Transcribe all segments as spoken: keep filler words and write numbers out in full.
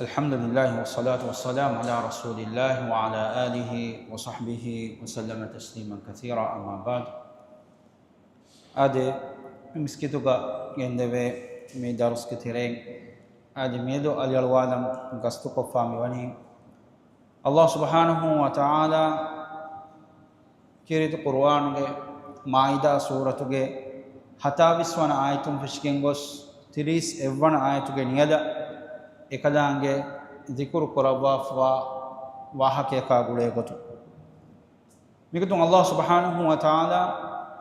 الحمد لله والصلاة والسلام على رسول الله وعلى آله وصحبه وسلم تسليما كثيرا، أما بعد. އާދެ، މި މިސްކިތުގަ ގެންދެވޭ މި ދަރުސްގެ ތެރެއިން، އާދެ، މިއަދު އަލިއަޅުވާލަން ގަސްތުކޮށްފާ މިވަނީ، އައްލާހު ސުބްޙާނަހޫ ވަތަޢާލާ ކީރިތި ޤުރުއާނުގެ މާއިދާ ސޫރަތުގެ ހަތާވީސް ވަނަ އާޔަތުން ފެށިގެން ގޮސް، ތިރީސް އެއްވަނަ އާޔަތުގެ ނިޔަލަށް އެކަލާނގެ ޛިކުރު ކުރައްވާފަވާ ވާހަކަޔަކާ ގުޅޭ ގޮތުން. މިގޮތުން އައްލާހު ސުބްޙާނަހޫ ވަތަޢާލާ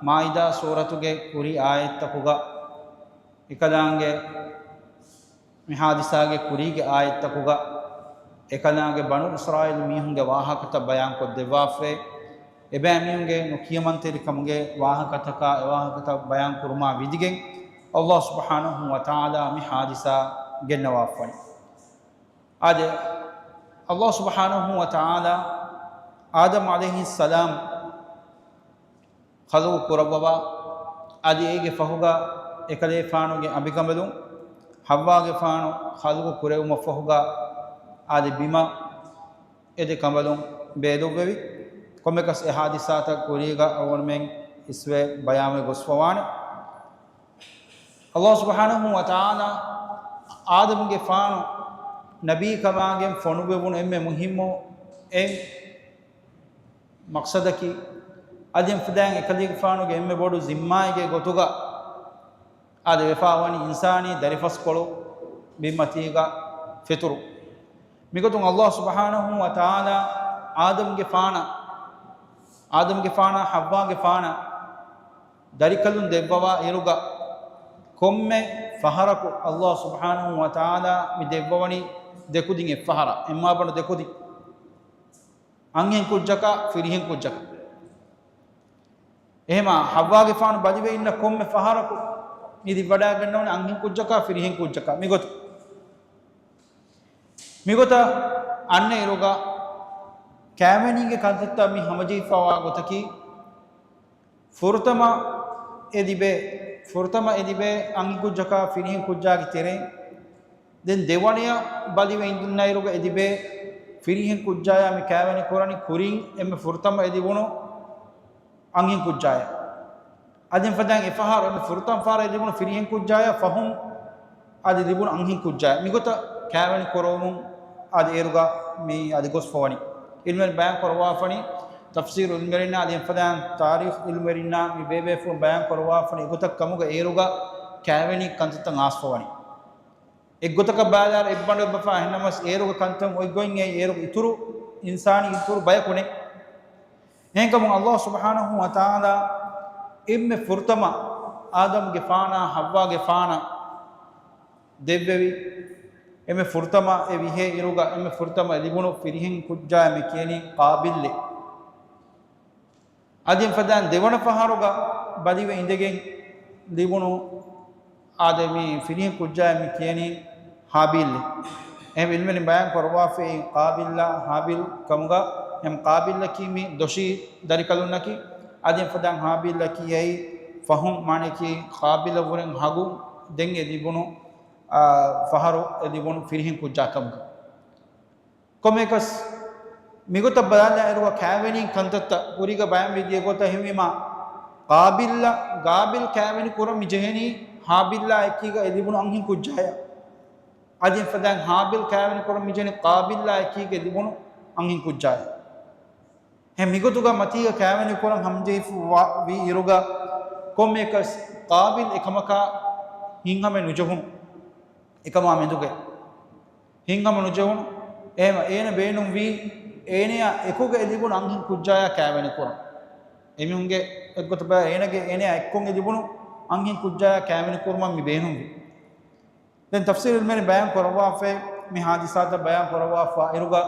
މާއިދާ ސޫރަތުގެ ކުރީ އާޔަތްތަކުގަ އެކަލާނގެ މި ހާދިސާގެ ކުރީގެ އާޔަތްތަކުގަ އެކަލާނގެ ބަނޫ އިސްރާއީލް މީހުންގެ ވާހަކަތައް ބަޔާންކޮށްދެއްވާފައި، އެބައިމީހުންގެ ނުކިޔަމަންތެރިކަމުގެ ވާހަކަތަކާ އެވާހަކަތައް ބަޔާންކުރުމާ ވިދިގެން، އައްލާހު ސުބްޙާނަހޫ ވަތަޢާލާ މި ހާދިސާ ގެންނަވާފައި. އާދެ، އައްލާހު ސުބްޙާނަހޫ ވަތަޢާލާ އާދަމް ޢަލައިހިއްސަލާމް ޚަލްޤު ކުރައްވަވާ، އަދި އޭގެ ފަހުގަ އެކަލޭފާނުގެ އަނބިކަނބަލުން ޙައްވާގެފާނު ޚަލްޤު ކުރެވުމަށްފަހުގަ، އާދެ، ބިމަށް އެދެ ކަނބަލުން ބޭލުއްވެވި. ކޮންމެކަސް އެ ހާދިސާތައް ކުރީގަ އަޅުގަނޑުމެން އިސްވެ ބަޔާންވެ ގޮސްފަވާނެ. އައްލާހު ސުބްޙާނަހޫ ވަތަޢާލާ އާދަމްގެފާނު ނަބީކަމާގެން ފޮނުއްވެވުނު އެންމެ މުހިއްމު އެއް މަޤްޞަދަކީ، އަދި އެފަދައިން އެކަލޭގެފާނުގެ އެންމެ ބޮޑު ޒިންމާއެއްގެ ގޮތުގަ، އާދެ، ވެފާވަނީ އިންސާނީ ދަރިފަސްކޮޅު ބިންމަތީގަ ފެތުރު. މިގޮތުން އައްލާހު ސުބްޙާނަހޫ ވަތަޢާލާ އާދަމްގެފާނަށް، އާދަމްގެފާނާ ޙައްވާގެފާނަށް ދަރިކަލުން ދެއްވަވާ އިރުގަ، ކޮންމެ ފަހަރަކު އައްލާހު ސުބްޙާނަހޫ ވަތަޢާލާ މި ދެއްވަވަނީ ދެކުދިން އެއްފަހަރާ، އެއްމާބަނޑު ދެކުދިން. އަންހެން ކުއްޖަކާ، ފިރިހެން ކުއްޖަކާ. އެހެމާ ޙައްވާގެފާނު ބަލިވެ އިންނަ ކޮންމެ ފަހަރަކު މި ދިއްވަޑައިގަންނަވަނީ އަންހެން ކުއްޖަކާ، ފިރިހެން ކުއްޖަކާ. މިގޮތަށް، މިގޮތަށް އަންނަ އިރުގަ ކައިވެނީގެ ކަންތައްތައް މި ހަމަޖެހިފަވާ ގޮތަކީ، ފުރަތަމަ އެ ލިބޭ، ފުރަތަމަ އެ ލިބޭ އަންހެން ކުއްޖަކާ ފިރިހެން ކުއްޖާގެ ތެރެއިން، ދެން ދެވަނަޔަށް ބަލިވެ އިންނައިރުގަ އެ ލިބޭ ފިރިހެން ކުއްޖާޔާ މި ކައިވެނި ކުރަނީ ކުރިން އެންމެ ފުރަތަމަ އެ ލިބުނު އަންހެން ކުއްޖާޔަށް. އަދި އެފަދައިން އެފަހަރު އެންމެ ފުރަތަމަ ފަހަރަށް ލިބުނު ފިރިހެން ކުއްޖާޔާ ފަހުން އަދި ލިބުނު އަންހެން ކުއްޖާޔަށް. މިގޮތަށް ކައިވެނި ކުރައްވަމުން އަދި އޭރުގަ މި އަދި ގޮސްފަވަނީ. ޢިލްމުވެރިން ބަޔާން ކުރައްވާފަނީ، ތަފްސީރު ޢިލްމުވެރިންނާ އަދި އެފަދައިން ތާރީޚު ޢިލްމުވެރިންނާ މި ބޭބޭފުޅުން ބަޔާން ކުރައްވާފަނީ އެގޮތަށް ކަމުގަ އޭރުގަ ކައިވެނި ކަންތައްތައް އާސްފަވަނީ. އެއްގޮތަކަށް ބަލާލާ އެއްބަނޑު އެއްބަފާ އެހެންނަމަސް އޭރުގަ ކަންތައް އޮތްގޮތް އެއީ އޭރުގެ އިތުރު އިންސާނީ އިތުރު ބަޔަކު ނެތް. އެހެންކަމުން އައްލާހު ސުބްޙާނަހޫ ވަތަޢާލާ އެންމެ ފުރަތަމަ އާދަމްގެފާނާ ޙައްވާގެފާނަށް ދެއްވެވި، އެންމެ ފުރަތަމަ އެ ވިހޭ އިރުގަ އެންމެ ފުރަތަމަ ލިބުނު ފިރިހެން ކުއްޖާ މި ކިޔަނީ ޤާބިލްއޭ. އަދި އެފަދައިން ދެވަނަ ފަހަރުގަ ބަލިވެ އިނދެގެން ލިބުނު އާދެ މި ފިރިހެން ކުއްޖާ މި ކިޔަނީ ހާބީލް. އެހެން ޢިލްމުވެރިން ބަޔާން ކުރައްވާފައި ޤާބިލްއާ ހާބީލް ކަމުގަ، އެހެން ޤާބިލްއަކީ މި ދޮށީ ދަރިކަލުންނަކީ، އަދި އެފަދައިން ހާބީލްއަކީ އެއީ ފަހުން މާނައަކީ ޤާބިލަށްވުރެން ހަގު ދެން އެ ލިބުނު، އާ، ފަހަރު އެ ލިބުނު ފިރިހެން ކުއްޖާ ކަމުގަ. ކޮންމެއަކަސް، މިގޮތަށް ބަލާލާއިރުގަ ކައިވެނީ ކަންތައްތައް ކުރީގަ ބަޔާންވެ ދިޔަ ގޮތަށް ހެންވީމާ، ޤާބިލްއަށް، ޤާބިލް ކައިވެނި ކުރަން މި ޖެހެނީ ހާބީލްއާ އެކީގަ އެ ލިބުނު އަންހެން ކުއްޖާޔަށް. އަދި އެފަދައިން ހާބީލް ކައިވެނި ކުރަން މި ޖެހެނީ ޤާބިލްއާ އެކީގަ އެ ލިބުނު އަންހެން ކުއްޖާޔަށް. އެހެން މިގޮތުގަ މަތީގަ ކައިވެނި ކުރަން ހަމަޖެހިފަ ވީ އިރުގަ، ކޮންމެއަކަސް ޤާބިލް އެކަމަކާ ހިތްހަމަ ނުޖެހުނު. އެކަމާ މެދުގައި ހިތްހަމަ ނުޖެހުނު. އެހެމަ އޭނަ ބޭނުންވީ އޭނަޔާ އެކުގަ އެ ލިބުނު އަންހެން ކުއްޖާޔާ ކައިވެނި ކުރަން. އެމީހުންގެ އެއްގޮތަށް ބަލާ އޭނަގެ، އޭނަޔާ އެއްކޮށް އެ ލިބުނު އަންހެން ކުއްޖާޔާ ކައިވެނި ކުރުމަށް މި ބޭނުންވީ. ދެން ތަފްސީރު ޢިލްމުވެރިން ބަޔާން ކުރައްވާފައި މި ހާދިސާތައް ބަޔާން ކުރައްވާފަ އިރުގަ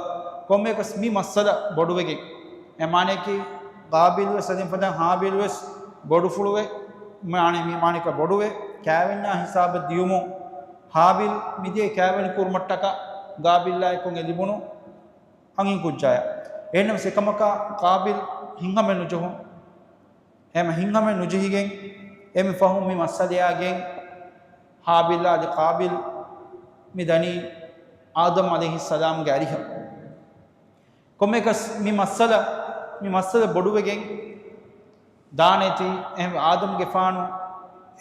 ކޮންމެއަކަސް މި މައްސަލަ ބޮޑުވެގެން، އެ މާނައަކީ ޤާބިލް ވެސް އަދި އެފަދައިން ހާބީލް ވެސް ބޮޑުފުޅުވެ، މާނަ މި މާނައަކީ ބޮޑުވެ، ކައިވެންޏާ ހިސާބަށް ދިޔުމުން ހާބީލް މިދިޔައީ ކައިވެނި ކުރުމަށްޓަކާ ޤާބިލްއާ އެކު އެ ލިބުނު އަންހެން ކުއްޖާޔަށް. އެހެންނަމަވެސް އެކަމަކާ ޤާބިލް ހިތްހަމަ ނުޖެހުނު. އެހެމަ ހިތްހަމަ ނުޖެހިގެން އެންމެ ފަހުން މި މައްސަލަޔާ ގެން ހާބީލްއާ އަދި ޤާބިލް މި ދަނީ އާދަމް ޢަލައިހިއްސަލާމްގެ އަރިހަށް. ކޮންމެއަކަސް މި މައްސަލަ، މި މައްސަލަ ބޮޑުވެގެން ދާނެތީ، އެހެން އާދަމްގެފާނު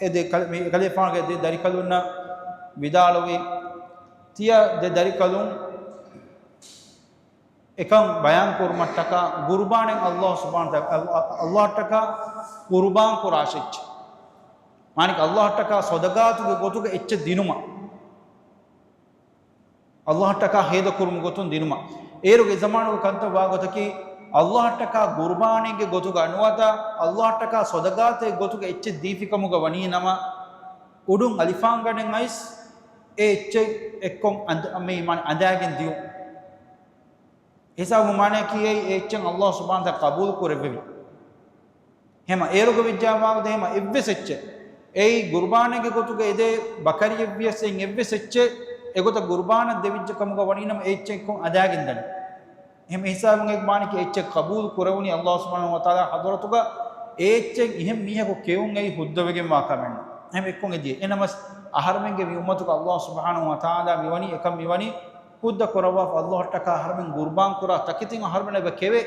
އެ ދެ ކަލޭ-، މި ކަލޭފާނުގެ ދެ ދަރިކަލުންނަށް ވިދާޅުވި، ތިޔަ ދެ ދަރިކަލުން އެކަން ބަޔާން ކުރުމަށްޓަކާ ގުރުބާނެއް ﷲ ސުބްޙާނަހޫ ވަތަޢާލާ، ﷲ، ﷲއަށްޓަކާ ޤުރުބާން ކުރާށެއްޗެއް. މާނައަކީ ﷲއަށްޓަކާ ޞަދަޤާތުގެ ގޮތުގަ އެއްޗެއް ދިނުމަށް. ﷲއަށްޓަކާ ހޭދަކުރުމުގެ ގޮތުން ދިނުމަށް. އޭރުގެ ޒަމާނުގެ ކަންތައް ވާގޮތަކީ، ﷲއަށްޓަކާ ޤުރުބާނެއްގެ ގޮތުގަ ނުވަތަ، ﷲއަށްޓަކާ ޞަދަޤާތެއް ގޮތުގަ އެއްޗެއް ދީފިކަމުގަ ވަނީ ނަމަ، އުޑުން އަލިފާންގަނޑެއް އައިސް އެ އެއްޗެއް އެއްކޮށް އަނދ-، މި މާނަ އަނދާގެން ދިޔުން. ހިސާބު މާނައަކީ އެއްޗެއް ﷲ ސުބްޙާނަހޫ ވަތަޢާލާ ޤަބޫލު ކުރެއްވެވި. ހަމަ އޭރުގަ ވެއްޖާ ވާގޮތަށް ހަމަ އެއްވެސް އެއްޗެއް، އެއީ ޤުރުބާނެއްގެ ގޮތުގަ އެދޭ ބަކަރިއެއްވިޔަސް އެއްވެސް އެއްޗެއް އެގޮތަށް ޤުރުބާނަށް ދެވިއްޖެ ކަމުގަ ވަނީ ނަމަ އެ އެއްޗެއް އެއްކޮށް އަދާގެން ދަނީ. އެހެން ހިސާބުން އެ މާނައަކީ އެއްޗެއް ޤަބޫލު ކުރެވުނީ ﷲ ސުބްޙާނަހޫ ވަތަޢާލާ ޙަޟްރަތުގަ، އެ އެއްޗެއް އެހެން މީހަކު ކެއުން އެއީ ހުއްދަވެގެންވާ ކަމެއް ނޫން. އެހެން އެއްކޮށް އެދިޔަ. އެނަމަސް އަހަރެމެންގެ މި އުއްމަތުގަ ﷲ ސުބްޙާނަހޫ ވަތަޢާލާ މިވަނީ އެކަން މިވަނީ ހުއްދަ ކުރައްވާފަ ﷲއަށްޓަކާ އަހަރެމެން ޤުރުބާން ކުރާ ތަކެތިން އަހަރެމެން އެބަ ކެވޭ.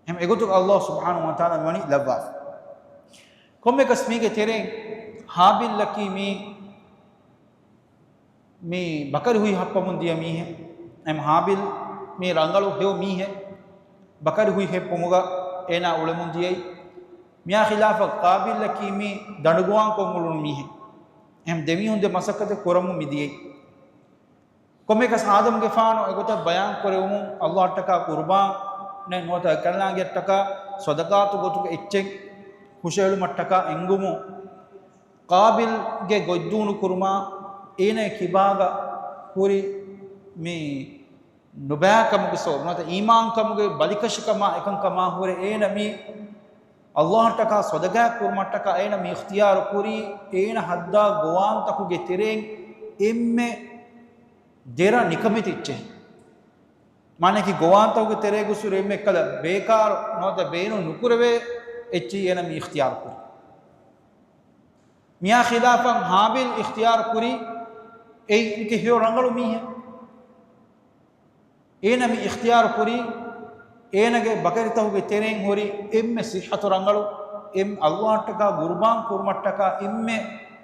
އެހެން އެގޮތުގަ ﷲ ސުބްޙާނަހޫ ވަތަޢާލާ މިވަނީ ލައްވާފަ. ކޮންމެއަކަސް މީގެ ތެރެއިން ހާބީލަކީ މީ، މީ ބަކަރި ހުއި ހައްޕަމުން ދިޔަ މީހެއް. އެހެން ހާބީލް މީ ރަނގަޅު ހެޔޮ މީހެއް. ބަކަރި ހުއި ހައްޕުމުގަ އޭނާ އުޅެމުން ދިޔައީ. މިއާ ޚިލާފަށް ޤާބީލަކީ މީ ދަނޑުގޮވާންކޮށް އުޅުނު މީހެއް. އެހެން ދެމީހުން ދެ މަސައްކަތެއް ކުރަމުން މި ދިޔައީ. ކޮންމެއަކަސް އާދަމްގެފާނު އެގޮތަށް ބަޔާން ކުރެވުމުން ﷲއަށްޓަކާ ޤުރުބާނެއް ނުވަތަ ކަލާނގެއަށްޓަކާ ޞަދަޤާތު ގޮތުގެ އެއްޗެއް ހުށައެޅުމަށްޓަކާ އެންގުމުން، ޤާބިލްގެ ގޮތްދޫނު ކުރުމާ އޭނަ ކިބާގަ ހުރި މި ނުބައިކަމުގެ ސަބަބުން ނުވަތަ އީމާންކަމުގެ ބަލިކަށިކަމާ އެކަންކަމާ ހުރެ އޭނަ މި ﷲއަށްޓަކާ ޞަދަޤާތް ކުރުމަށްޓަކާ އޭނަ މި އިޚްތިޔާރު ކުރީ އޭނަ ހައްދާ ގޮވާންތަކުގެ ތެރެއިން އެންމެ ދެރަ ނިކަމެތި އެއްޗެހި. މާނައަކީ ގޮވާންތަކުގެ ތެރޭގަ ހުރި އެންމެ އެއްކަލަ ބޭކާރު ނުވަތަ ބޭނުން ނުކުރެވޭ އެއްޗެއް އޭނަ މި އިޚްތިޔާރު ކުރީ. މިއާ ޚިލާފަށް ހާބީލް އިޚްތިޔާރު ކުރީ އެއީ ހެޔޮ ރަނގަޅު މީހެއް. އޭނަ މި އިޚްތިޔާރު ކުރީ އޭނަގެ ބަކަރިތަކުގެ ތެރެއިން ހުރި އެންމެ ޞިއްޙަތު ރަނގަޅު، އެން ﷲއަށްޓަކާ ޤުރުބާން ކުރުމަށްޓަކާ އެންމެ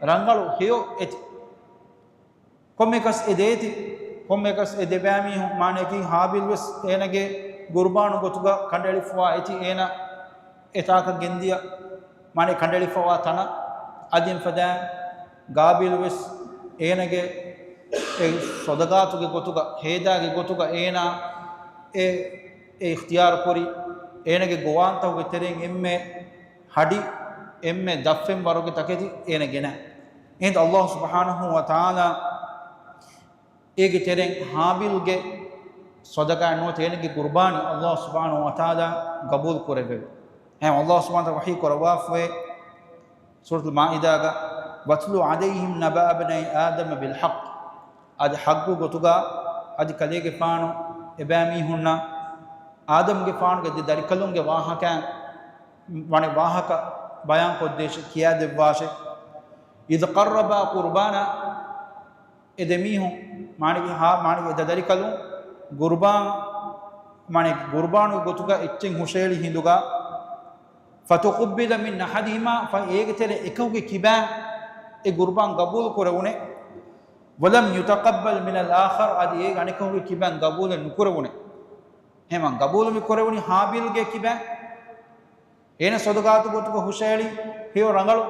ރަނގަޅު ހެޔޮ އެތި. ކޮންމެއަކަސް އެ ދޭތި، ކޮންމެއަކަސް އެ ދެބައިމީހުން މާނައަކީ ހާބީލް ވެސް އޭނަގެ ޤުރުބާނު ގޮތުގަ ކަނޑައެޅިފަވާ އެތި އޭނަ އެތާކަށް ގެންދިޔަ، މާނައަކީ ކަނޑައެޅިފަވާ ތަނަށް. އަދި އެފަދައިން ޤާބީލް ވެސް އޭނަގެ އެ ޞަދަޤާތުގެ ގޮތުގަ، ހޭދާގެ ގޮތުގަ އޭނާ އެ، އެ އިޚްތިޔާރު ކުރި، އޭނަގެ ގޮވާންތަކުގެ ތެރެއިން އެންމެ ހަޑި، އެންމެ ދަށްފެން ވަރުގެ ތަކެތި އޭނަ ގެނަ. އެހިނދު ﷲ ސުބްޙާނަހޫ ވަތަޢާލާ އޭގެ ތެރެއިން ހާބީލްގެ ޞަދަޤާތް ނުވަތަ އޭނަގެ ޤުރުބާނީ ﷲ ސުބްޙާނަހޫ ވަތަޢާލާ ޤަބޫލު ކުރެއްވެވި. އެހެން ﷲ ސުބްޙާނަހޫ ވަތަޢާލާ ވަޙީ ކުރައްވާފައި ސޫރަތުލް މާއިދާގަ، "وَاتْلُ عَلَيْهِمْ نَبَأَ ابْنَيْ آدَمَ بِالْحَقِّ." އަދި ޙައްޤު ގޮތުގަ އަދި ކަލޭގެފާނު އެބައިމީހުންނަށް އާދަމްގެފާނުގެ ދެ ދަރިކަލުންގެ ވާހަކައިން ވަނެ ވާހަކަ ބަޔާން ކޮށްދޭށޭ، ކިޔާދެއްވާށޭ. "إِذْ قَرَّبَا قُرْبَانًا." އެ ދެމީހުން މާނައަކީ ހާ-، މާނައަކީ އެ ދަ ދަރިކަލުން ޤުރުބާން، މާނައަކީ ޤުރުބާނުގެ ގޮތުގަ އެއްޗެއް ހުށައެޅި ހިނދުގަ، "فَتُقُبِّلَ مِنْ أَحَدِهِمَا." ފަހެ އޭގެ ތެރެއިން އެކަކުގެ ކިބައިން އެ ޤުރުބާން ޤަބޫލު ކުރެވުނެ. "وَلَمْ يُتَقَبَّلْ مِنَ الْآخَرِ." އަދި އޭގެ އަނެކަކުގެ ކިބައިން ޤަބޫލެއް ނުކުރެވުނެ. އެހެން ޤަބޫލު މި ކުރެވުނީ ހާބީލްގެ ކިބައިން. އޭނަ ޞަދަޤާތު ގޮތުގަ ހުށައެޅި ހެޔޮ ރަނގަޅު.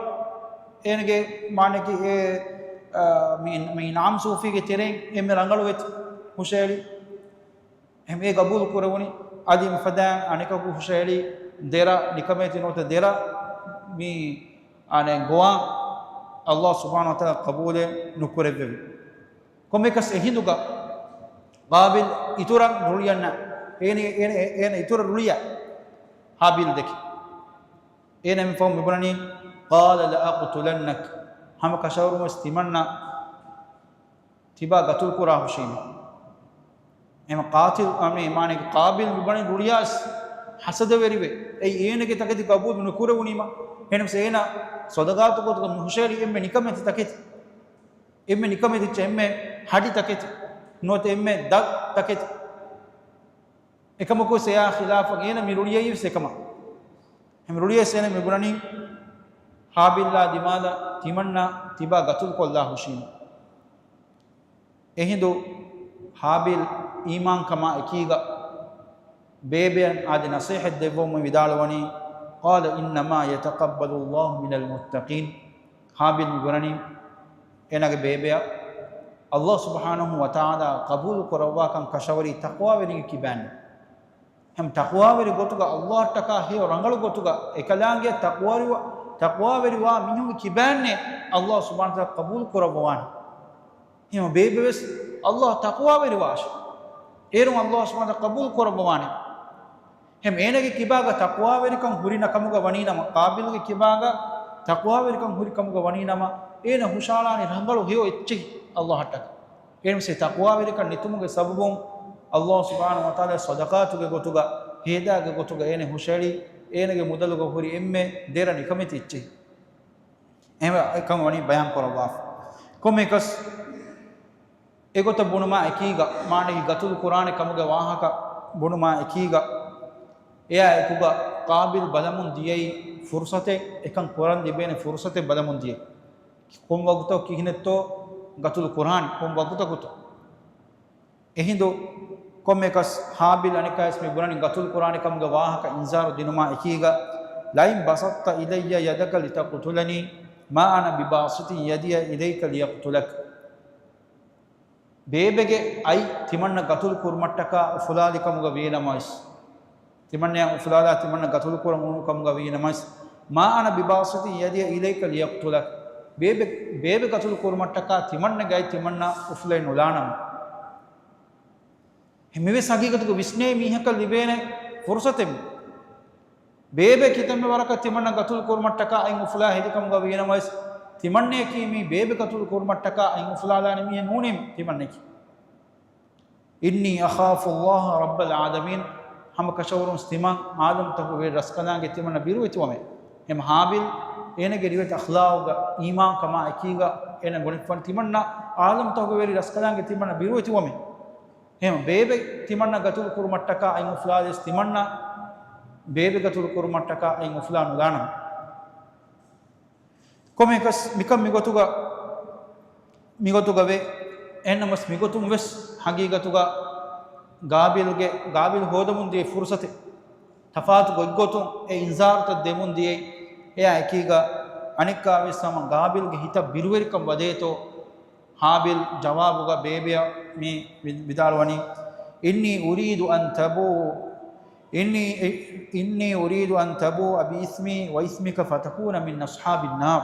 އޭނަގެ މާނައަކީ އެ، އާ، މި، މި ނާމް ސޫފީގެ ތެރެއިން އެންމެ ރަނގަޅު އެތި ހުށައެޅި. އެހެން އެ ޤަބޫލު ކުރެވުނީ. އަދި މިފަދައިން އަނެކަކު ހުށައެޅި ދެރަ ނިކަމެތި ނުވަތަ ދެރަ މި އަނެއް ގޮވާ ﷲ ސުބްޙާނަހޫ ވަތަޢާލާ ޤަބޫލެއް ނުކުރެއްވެވި. ކޮންމެއަކަސް އެހިނދުގަ ޤާބީލް އިތުރަށް ރުޅިއަންނަ، އޭނަ، އޭނަ، އޭނަ އިތުރަށް ރުޅިއަ ހާބީލް ދެކެ. އޭނަ މި ފަހު މިބުނަނީ، "قَالَ لَأَقْتُلَنَّكَ." ހަމަ ކަށަވަރުން ވެސް ތިމަންނަ ތިބާ ގަތުލު ކުރާ ހުށީމަ. އެމަ ޤާތިލް، އަމެ މާނައަކީ ޤާބީލް މިބުނަނީ ރުޅިއައިސް ހަސަދަވެރިވެ. އެއީ އޭނަގެ ތަކެތި ޤަބޫލު ނުކުރެވުނީމަ. އެހެނަސް އޭނަ ޞަދަޤާތު ގޮތުގަ މި ހުށައެޅި އެންމެ ނިކަމެތި ތަކެތި. އެންމެ ނިކަމެތި އެއްޗެއް، އެންމެ ހަޑި ތަކެތި، ނުވަތަ އެންމެ ދަށް ތަކެތި. އެކަމަކު އެއާ ޚިލާފަށް އޭނަ މި ރުޅިއައީ ވެސް އެކަމަށް. އެހެން ރުޅިއައިސް އޭނަ މި ބުނަނީ ހާބިލްއާ ދިމާލަށް ތިމަންނަ ތިބާ ގަތުލުކޮށްލާ ހުށީމަ. އެހިނދު ހާބިލް އީމާންކަމާ އެކީގަ ބޭބެއަށް އާދެ ނަސޭހަތް ދެއްވަމުން ވިދާޅުވަނީ، قال إنما يتقبل الله من المتقين. ހާބިލް މި ބުނަނީ އޭނާގެ ބޭބެއަށް، އައްލާހު ސުބްޙާނަހު ވަތަޢާލާ ޤަބޫލު ކުރައްވާކަން ކަށަވަރީ ތަޤްވާވެރިންގެ ކިބާން. ހަމަ ތަޤްވާވެރި ގޮތުގަ އައްލާހަށްޓަކާ ހެޔޮ ރަނގަޅު ގޮތުގަ އެކަލާނގެ ތަޤްވާވެރިވާ، ތަޤްވާވެރިވާ މީހުންގެ ކިބާންނޭ އައްލާހު ސުބްޙާނަހު ވަތަޢާލާ ޤަބޫލު ކުރައްވަވާނެ. ހަމަ ބޭބެވެސް އައްލާހު ތަޤްވާވެރިވާށޭ. އޭރުން އައްލާހު ސުބްޙާނަހު ވަތަޢާލާ ޤަބޫލު ކުރައްވަވާނެ. ހަމަ އޭނަގެ ކިބާގަ ތަޤްވާވެރިކަން ހުރި ނަ ކަމުގަ ވަނީ ނަމަ، ޤާބިލްގެ ކިބާގަ ތަޤްވާވެރިކަން ހުރި ކަމުގަ ވަނީ ނަމަ، އޭނަ ހުށައަޅާނީ ރަނގަޅު ހެޔޮ އެއްޗެހި އައްލާހަށްޓަކާ. އޭނަ ވެސް ތަޤްވާވެރިކަން ނެތުމުގެ ސަބަބުން އައްލާހު ސުބްޙާނަހު ވަތަޢާލާ ޞަދަޤާތުގެ ގޮތުގަ، ހޭދާގެ ގޮތުގަ އޭނަ ހުށައެޅީ، އޭނަގެ މުދަލުގަ ހުރި އެންމެ ދެރަ ނިކަމެތި އެއްޗެހި. އެހެންވެ އެކަން ވަނީ ބަޔާން ކުރައްވާފަ. ކޮންމެއަކަސް އެގޮތަށް ބުނުމާ އެކީގަ، މާނައީ ގަތުލު ކުރާނެ ކަމުގެ ވާހަކަ ބުނުމާ އެކީގަ، އެއާ އެކުގަ ޤާބިލް ބަލަމުން ދިޔައީ ފުރުޞަތެއް، އެކަން ކުރަން ލިބޭނެ ފުރުޞަތެއް ބަލަމުން ދިޔައީ. ކޮން ވަގުތަކު ކިހިނެއްތޯ ގަތުލު ކުރާނީ، ކޮން ވަގުތަކުތޯ؟ އެހިނދު ކޮންމެއަކަސް ހާބިލް އަނެއްކާވެސް މި ބުނަނީ ގަތުލު ކުރާނެ ކަމުގެ ވާހަކަ އިންޒާރު ދިނުމާ އެކީގަ، لئن بسطت إلي يدك لتقتلني ما أنا بباسط يدي إليك لأقتلك. ބޭބެގެ އަތް ތިމަންނަ ގަތުލު ކުރުމަށްޓަކާ އުފުލާލި ކަމުގަ ވީނަމަވެސް، ތިމަންނަޔަށް އުފުލާލާ ތިމަންނަ ގަތުލު ކުރަން އުޅުނު ކަމުގަ ވީނަމަވެސް، ما أنا بباسط يدي إليك لأقتلك. ބޭބެ، ބޭބެ ގަތުލު ކުރުމަށްޓަކާ ތިމަންނަގެ އަތް ތިމަންނަ އުފުލައެއް ނުލާނަމޭ. މިވެސް ހަގީގަތުގަ ވިސްނޭ މީހަކަށް ލިބޭނެ ފުރުޞަތެއް. ބޭބެ ކިތަންމެ ވަރަކަށް ތިމަންނަ ގަތުލު ކުރުމަށްޓަކާ އަތް އުފުލާ ހެދި ކަމުގަ ވީނަމަވެސް، ތިމަންނަޔަކީ މީ ބޭބެ ގަތުލު ކުރުމަށްޓަކާ އަތް އުފުލާލާނެ މީހެއް ނޫނޭ ތިމަންނަޔަކީ. إني أخاف الله رب العالمين. ހަމަ ކަށަވަރުން ތިމަން އާލަމްތަކުގެ ވެރި ރަސްކަލާނގެ ތިމަންނަ ބިރުވެތިވަމޭ. ހަމަ ހާބިލް އޭނަގެ ރިވެތި އަޚްލާގުގަ އީމާންކަމާ އެކީގަ އޭނަ ބުނެފަން ތިމަންނަ އާލަމްތަކުގެ ވެރި ރަސްކަލާނގެ ތިމަންނަ ބިރުވެތިވަމޭ. ހަމަ ބޭބެ ތިމަންނަ ގަތުލު ކުރުމަށްޓަކާ އަތް އުފުލާލިޔަސް ތިމަންނަ ބޭބެ ގަތުލު ކުރުމަށްޓަކާ އަތް އުފުލާ ނުލާނަމޭ. ކޮންމެއަކަސް މިކަން މިގޮތުގަ، މިގޮތުގަވޭ. އެހެންނަމަވެސް މިގޮތުން ވެސް ހަގީގަތުގަ ގާބިލްގެ، ގާބިލް ހޯދަމުން ދިޔަ ފުރުޞަތެއް، ތަފާތު ގޮތްގޮތުން އެ އިންޒާރުތައް ދެމުން ދިޔައީ. އެއާ އެކީގަ އަނެއްކާވެސް ހަމަ ގާބިލްގެ ހިތަށް ބިރުވެރިކަން ވަދޭތޯ، ހާބިލް ޖަވާބުގަ ބޭބެއަށް މި ވި-، ވިދާޅުވަނީ، إني أريد أن تبوء، إني، إني أريد أن تبوء بإثمي وإثمك فتكون من أصحاب النار.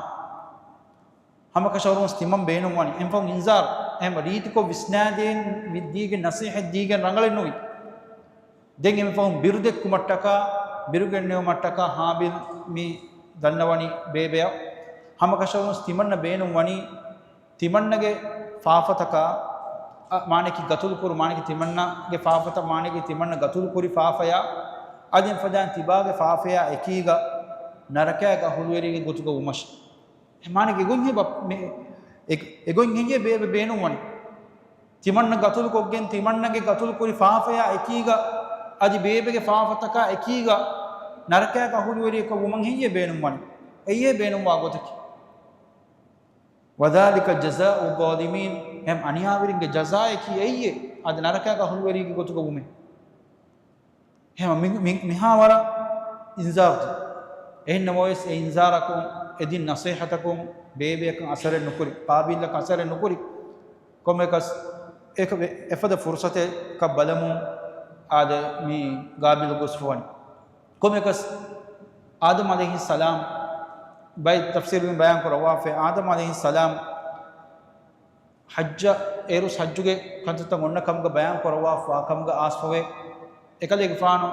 ހަމަކަށަވަރުން ތިމަން ބޭނުންވަނީ އެންފަހު އިންޒާރު، އެހެން ރީތިކޮށް ވިސްނާދޭން ދީގެން ނަސޭހަތް ދީގެން ރަނގަޅެއް ނުވި. ދެން އެންފަހު ބިރުދެއްކުމަށްޓަކާ، ބިރުގެންނެވުމަށްޓަކާ ހާބިލް މި ދަންނަވަނީ ބޭބެއަށް. ހަމަކަށަވަރުން ތިމަންނަ ބޭނުންވަނީ ތިމަންނަގެ ފާފަތަކާ، އަ، މާނައަކީ ގަތުލުކުރު، މާނައަކީ ތިމަންނަގެ ފާފަތައް، މާނައަކީ ތިމަންނަ ގަތުލުކުރި ފާފަޔާ، އަދި އެފަދައިން ތިބާގެ ފާފަޔާ އެކީގަ ނަރަކައިގެ އަހުލުވެރިގެ ގޮތުގަ ވުމަށް. މާނައަކީ އެގޮތް ހެއްޔޭ ބަ-، މެ-، އެ-، އެގޮތް ހެއްޔޭ ބޭބެ ބޭނުންވަނީ؟ ތިމަންނަ ގަތުލުކޮށްގެން ތިމަންނަގެ ގަތުލުކުރި ފާފަޔާ އެކީގަ އަދި ބޭބެގެ ފާފަތަކާ އެކީގަ ނަރަކައިގެ އަހުލުވެރިއަކަށް ވުމަށް ހެއްޔޭ ބޭނުންވަނީ؟ އެއްޔޭ ބޭނުންވާ ގޮތަކީ. وذلك جزاء الظالمين، އެހެން އަނިޔާވެރިންގެ ޖަޒާއަކީ އެއްޔޭ، އަދި ނަރަކައިގެ އަހުލުވެރީގެ ގޮތުގަ ވުމޭ. އެހެން މި-، މި-، މިހާވަރަށް އިންޒާރު ދިން. އެހެންނަމަވެސް އެ އިންޒާރަކުން އެ ދިން ނަސޭހަތަކުން ބޭބެއަކަށް އަސަރެއް ނުކުރި، ޤާބިލަކަށް އަސަރެއް ނުކުރި. ކޮންމެއަކަސް އެކަ-، އެފަދަ ފުރުޞަތެއް ކަށް ބަލަމުން އާދެ މި ގާބިލް ގޮސްފަވަނީ. ކޮންމެއަކަސް އާދަމް ޢަލައިހިއްސަލާމް ބައެއް ތަފްސީރުގެ ބަޔާން ކުރައްވާފައި، އާދަމް ޢަލައިހިއްސަލާމް ޙައްޖަށް އޭރުސް ޙައްޖުގެ ކަންތައްތައް އޮންނަ ކަމުގަ ބަޔާން ކުރައްވާފަވާ ކަމުގަ އާސްފަވޭ. އެކަލޭގެފާނު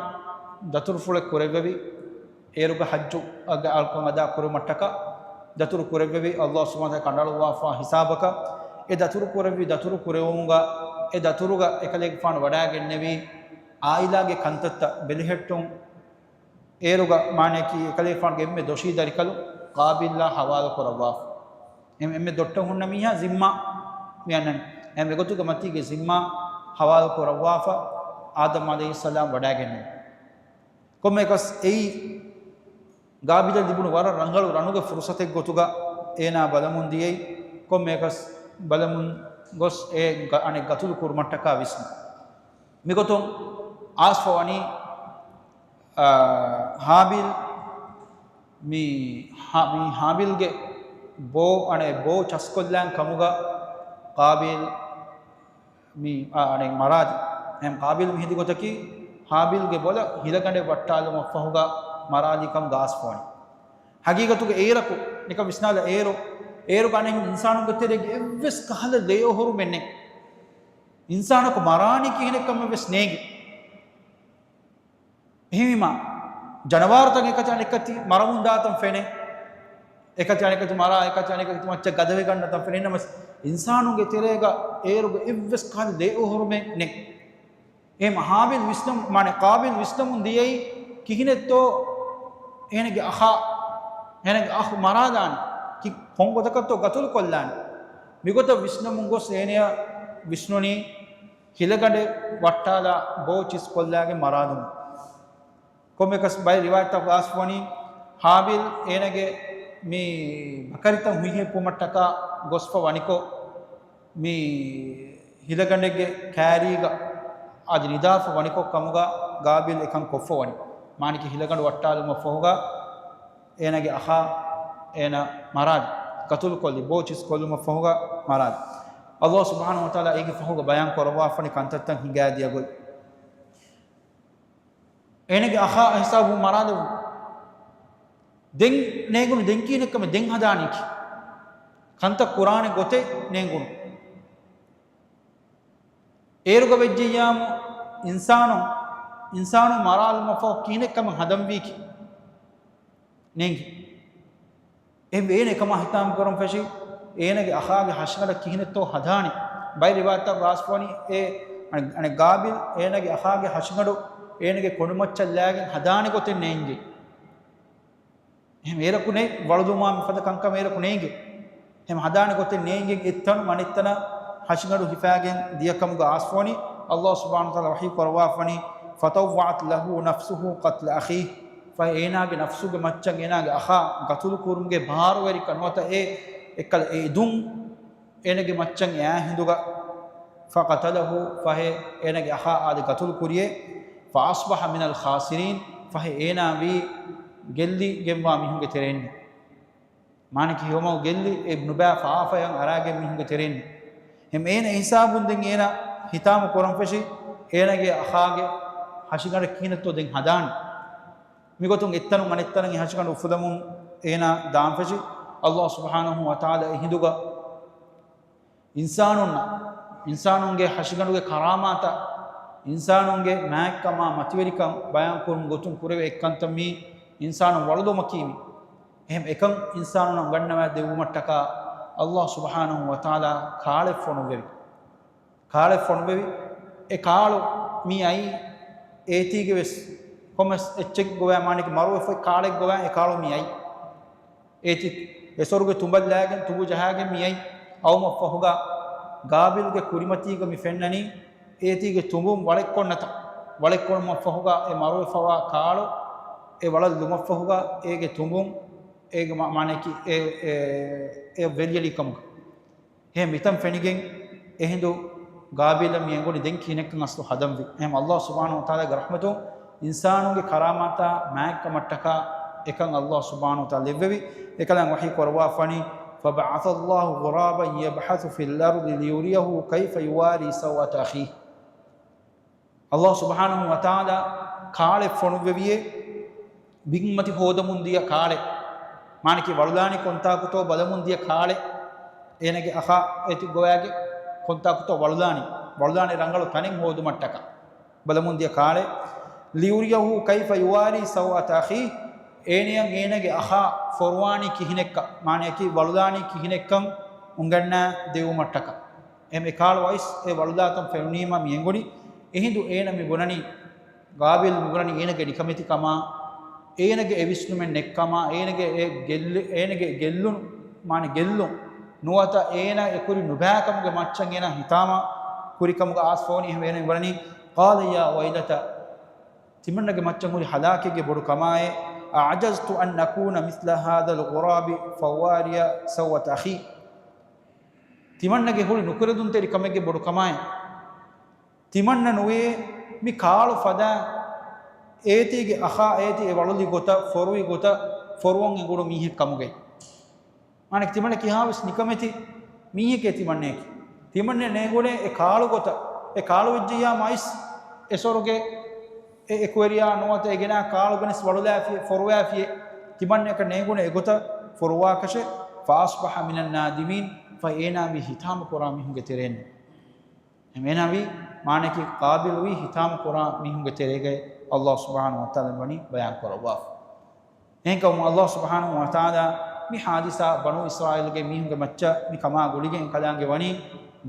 ދަތުރުފުޅެއް ކުރެއްވެވި، އޭރުގަ ޙައްޖު އަގަ އަޅުކަން އަދާ ކުރުމަށްޓަކާ ދަތުރު ކުރެއްވެވި، ﷲ ސުބްޙާނަހޫ ވަތަޢާލާ ކަނޑައަޅުއްވާފަ ހިސާބަކަށް އެ ދަތުރު ކުރެއްވި ދަތުރު ކުރެވުމުގަ އެ ދަތުރުގަ އެކަލޭގެފާނު ވަޑައިގެންނެވީ އާއިލާގެ ކަންތައްތައް ބެލެހެއްޓުން. އޭރުގަ މާނައަކީ އެކަލޭގެފާނުގެ އެންމެ ދޮށީ ދަރިކަލު ޤާބިލްއާ ޙަވާލު ކުރައްވާފަ. އެން-، އެންމެ ދޮށްޓަށް ހުންނަ މީހާ ޒިންމާ މި އަންނަނީ. އެހެން އެގޮތުގެ މަތީގެ ޒިންމާ ހަވާލު ކުރައްވާފަ އާދަމް ޢަލައިހިއްސަލާމް ވަޑައިގެންނެވި. ކޮންމެއަކަސް އެއީ ގާބީލަށް ލިބުނު ވަރަށް ރަނގަޅު ރަނުގެ ފުރުސަތެއް ގޮތުގަ އޭނާ ބަލަމުން ދިޔައީ، ކޮންމެއަކަސް ބަލަމުން ގޮސް އެ ގަ-، އަނެއް ގަތުލު ކުރުމަށްޓަކާ ވިސްނި. މިގޮތުން އާސްފަ ވަނީ، އާ، ހާބީލް މި ހާ-، މި ހާބީލްގެ ބޯ، އަނެއް ބޯ ޗަސްކޮށްލާން ކަމުގަ ޤާބީލް މި، އާ، އަނެއް މަރާލި. އެހެން ޤާބީލް މި ހެދި ގޮތަކީ ހާބީލްގެ ބޮލަށް ހިލަގަނޑެއް ވައްޓާލުމަށްފަހުގަ މަރާލި ކަމުގަ އާސްފަ ވަނީ. ހަގީގަތުގަ އޭރަކު ނިކަން ވިސްނާލަ، އޭރު، އޭރުގަ އަނެއް އިންސާނުންގެ ތެރޭގެ އެއްވެސް ކަހަލަ ލޭއުހުރުމެއް ނެތް. އިންސާނަކު މަރާނީ ކިހިނެއްކަމެއް ވެސް ނޭނގެ. އެހެންވީމަ، ޖަނަވާރުތައް އެކަތި އަނެކަތި މަރަމުން ދާތަން ފެނޭ. އެކަތި އަނެކަތި މަރާ، އެކަތި އަނެކަތި މައްޗަށް ގަދަވެގަންނަތަން ފެނޭ. ނަމަވެސް، އިންސާނުންގެ ތެރޭގަ އޭރުގެ އެއްވެސް ކަހަލަ ލޭއުހުރުމެއް ނެތް. އެހެން ހާބީލް ވިސްނަމު-، މާނަ ޤާބީލް ވިސްނަމުން ދިޔައީ ކިހިނެއްތޯ އޭނަގެ އަޚާ، އޭނަގެ އަޚު މަރާލާނެ، ކި-، ކޮން ގޮތަކަށްތޯ ގަތުލު ކޮށްލާނެ. މިގޮތަށް ވިސްނަމުން ގޮސް އޭނަޔަށް ވިސްނުނީ ހިލަގަނޑެއް ވައްޓާލާ ބޯ ޗިސްކޮށްލާގެން މަރާލުމުން. ކޮންމެކަސް ބައެއް ރިވާޔަތްތައް ވާސްފަވަނީ، ހާބީލް އޭނަގެ މި ބަކަރިތައް ހުއިހެއްޕުމަށްޓަކާ ގޮސްފަ ވަނިކޮށް، މި ހިލަގަނޑެއްގެ ކާރީގަ އަދި ނިދާފަ ވަނިކޮށް ކަމުގަ ގާބީލް އެކަން ކޮށްފަ ވަނީ. މާނައަކީ ހިލަގަނޑު ވައްޓާލުމަށްފަހުގަ އޭނަގެ އަޚާ އޭނަ މަރާލި، ގަތުލުކޮށްލި، ބޯ ޗިސްކޮށްލުމަށްފަހުގަ މަރާލި. ﷲ ސުބްޙާނަހޫ ވަތަޢާލާ އޭގެ ފަހުގަ ބަޔާން ކުރައްވާފަނި ކަންތައްތައް ހިނގާދިޔަ ގޮތް. އޭނަގެ އަޚާ ހިސާބުން މަރާލެވުނު. ދެން ނޭނގުނު، ދެން ކިހިނެއްކަމެއް ދެން ހަދާނީކީ. ކަންތައް ކުރާނެ ގޮތެއް ނޭނގުނު. އޭރުގަ ވެއްޖެއްޔާމު އިންސާނު، އިންސާނު މަރާލުމަށްފަހު ކިހިނެއްކަމެއް ހަދަންވީކީ. ނޭނގި. އެހެންވެ އޭނަ އެކަމާ ހިތާމަ ކުރަން ފެށި، އޭނަގެ އަޚާގެ ހަށިގަނޑަށް ކިހިނެއްތޯ ހަދާނެ. ބައެއް ރިވާޔަތްތައް ވާސްފަވަނީ އެ، އަނެ، އަނެ ގާބިލް އޭނަގެ އަޚާގެ ހަށިގަނޑު އޭނަގެ ކޮނޑުމައްޗަށް ލާގެން ހަދާނެ ގޮތެއް ނޭނގެ. އެހެން އޭރަކު ނެތް، ވަޅުލުމާ މިފަދަ ކަންކަމެއް އޭރަކު ނޭނގެ. އެހެން ހަދާނެ ގޮތެއް ނޭނގެ، އެއްތަނުން އަނެއްތަނަށް ހަށިގަނޑު ހިފާގެން ދިޔަކަމުގަ އާސްފަވަނީ، ﷲ ސުބްޙާނަހޫ ވަތަޢާލާ ވަޙީ ކުރައްވާފަނީ، "فطوعت له نفسه قتل أخيه." ފަހެ އޭނާގެ ނަފްސުގެ މައްޗަށް އޭނާގެ އަޚާ ގަތުލު ކުރުމުގެ ބާރުވެރިކަން ނުވަތަ އެ އެއްކަލަ އެ އެދުން އޭނަގެ މައްޗަށް އެއާ ހިނދުގަ، فقتله، ފަހެ އޭނަގެ އަޚާ އާދެ ގަތުލު ކުރިޔޭ، فأصبح من الخاسرين، ފަހެ އޭނާ ވީ ގެއްލިގެންވާ މީހުންގެ ތެރެއިން. މާނައަކީ ހިވަމަގު ގެއްލި އެ ނުބައި ފާފައަށް އަރާގެން މީހުންގެ ތެރެއިން. އެހެން އޭނަ އެ ހިސާބުން ދެން އޭނަ ހިތާމަ ކުރަން ފެށި، އޭނަގެ އަޚާގެ ހަށިގަނޑަށް ކިހިނެއްތޯ ދެން ހަދާނީ. މިގޮތުން އެއްތަނުން އަނެއްތަނަށް އެ ހަށިގަނޑު އުފުލަމުން އޭނާ ދާން ފެށި، ﷲ ސުބްޙާނަހޫ ވަތަޢާލާ އެ ހިނދުގަ އިންސާނުންނަށް، އިންސާނުންގެ ހަށިގަނޑުގެ ކަރާމާތަށް، އިންސާނުންގެ މާތްކަމާ މަތިވެރިކަން ބަޔާން ކުރުމުގެ ގޮތުން ކުރެވޭ އެއްކަންތައް މީ އިންސާނުން ވަޅުލުމަކީ މީ. އެހެން އެކަން އިންސާނުންނަށް އުނގަންނަވާ ދެއްވުމަށްޓަކާ ﷲ ސުބްޙާނަހޫ ވަތަޢާލާ ކާޅެއް ފޮނުއްވެވި. ކާޅެއް ފޮނުއްވެވި. އެ ކާޅު މި އައީ އޭތީގެ ވެސް ކޮންމެސް އެއްޗެއް ގޮވާ މާނައަކީ މަރުވެފައި ކާޅެއް ގޮވާ އެ ކާޅު މި އައީ. އޭތި އެސޮރުގެ ތުނބަށް ލާގެން ތުނބު ޖަހާގެން މި އައީ. އައުމަށްފަހުގަ ގާބިލްގެ ކުރިމަތީގަ މި ފެންނަނީ އޭތީގެ ތުނބުން ވަޅެއްކޮށްނަތަ، ވަޅެއްކޮޅުމަށްފަހުގަ އެ މަރުވެފަވާ ކާޅު އެ ވަޅަށް ލުމަށްފަހުގަ އޭގެ ތުނބުން އޭގެ މާ-، މާނައަކީ އެ، އެ، އެ ވެލިއެޅި ކަމުގަ. އެހެން މިތަން ފެނިގެން އެހިނދު ގާބީލަށް މި އެނގުނީ ދެން ކިހިނެއްކަން އަސްލު ހަދަންވީ. އެހެން ﷲ ސުބްޙާނަހޫ ވަތަޢާލާގެ ރަޙްމަތުން އިންސާނުންގެ ކަރާމާތާ މާތްކަމަށްޓަކާ އެކަން ﷲ ސުބްޙާނަހޫ ވަތަޢާލާ ލެއްވެވި. އެކަލާނގެ ވަޙީ ކުރައްވާފަނީ، "فبعث الله غرابا يبحث في الأرض ليريه كيف يواري سوءة أخيه." ﷲ ސުބްޙާނަހޫ ވަތަޢާލާ ކާޅެއް ފޮނުއްވެވިއޭ، ބިންމަތި ހޯދަމުން ދިޔަ ކާޅެއް. މާނައަކީ ވަޅުލާނީ ކޮންތާކުތޯ ބަލަމުން ދިޔަ ކާޅެއް. އޭނަގެ އަޚާ އޭތި ގޮވާގެ ކޮންތާކުތޯ ވަޅުލާނީ. ވަޅުލާނެ ރަނގަޅު ތަނެއް ހޯދުމަށްޓަކާ ބަލަމުން ދިޔަ ކާޅެއް. "ليريه كيف يواري سوءة أخيه." އޭނަޔަށް އޭނަގެ އަޚާ ފޮރުވާނީ ކިހިނެއްކަން، މާނައަކީ ވަޅުލާނީ ކިހިނެއްކަން އުނގަންނާ ދެއްވުމަށްޓަކާ. އެހެން އެ ކާޅު އައިސް އެ ވަޅުލާތަން ފެނުނީމަ މި އެނގުނީ. އެހިނދު އޭނަ މި ބުނަނީ، ގާބީލް މި ބުނަނީ އޭނަގެ ނިކަމެތިކަމާ، އޭނަގެ އެ ވިސްނުމެއް ނެއްކަމާ، އޭނަގެ އެ ގެއްލި-، އޭނަގެ ގެއްލުން، މާނަ ގެއްލުން، ނުވަތަ އޭނާ އެ ކުރި ނުބައިކަމުގެ މައްޗަށް އޭނާ ހިތާމަ ކުރިކަމުގަ އާސް ފޯނި އެހެން ވޭނެ ވަނީ، قال يا ويلتى، ތިމަންނަގެ މައްޗަށް ހުރި ހަލާކެއްގެ ބޮޑު ކަމާއޭ، أعجزت أن أكون مثل هذا الغراب فأواري سوءة أخي. ތިމަންނަގެ ހުރި ނުކުރެދުންތެރި ކަމެއްގެ ބޮޑު ކަމާއޭ. ތިމަންނަ ނުވޭ މި ކާޅު ފަދަ އޭތީގެ އަޚާ އޭތި އެ ވަޅުލި ގޮތަށް، ފޮރުވި ގޮތަށް، ފޮރުވަން އެނގުނު މީހެއް ކަމުގައި. މާނައަކީ ތިމަންނަ ކިހާވެސް ނިކަމެތި މީހެކޭ ތިމަންނައަކީ. ތިމަންނަ ނޭނގުނޭ އެ ކާޅު ގޮތަށް، އެ ކާޅު ވެއްޖެއްޔާމަ އައިސް އެ ސޮރުގެ އެ އެކުވެރިޔާ ނުވަތަ އެ ގެނާ ކާޅު ގެނެސް ވަޅުލާފިޔޭ، ފޮރުވާފިޔޭ. ތިމަންނައަކަށް ނޭނގުނޭ އެގޮތަށް ފޮރުވާކަށެއް، فأصبح من النادمين، ފައި އޭނާ ވީ ހިތާމަ ކުރާ މީހުންގެ ތެރެއިން. އެހެން އޭނާ ވީ މާނައަކީ ޤާބިލު ވީ ހިތާމަ ކުރާ މީހުންގެ ތެރޭގައި ﷲ ސުބްޙާނަހޫ ވަތަޢާލާ ވަނީ ބަޔާން ކުރައްވާފަ. އެހެންކަމުން ﷲ ސުބްޙާނަހޫ ވަތަޢާލާ މި ޙާދިސާ ބަނޫ އިސްރާއީލުގެ މީހުންގެ މައްޗަށް މި ކަމާ ގުޅިގެން އެކަލާނގެ ވަނީ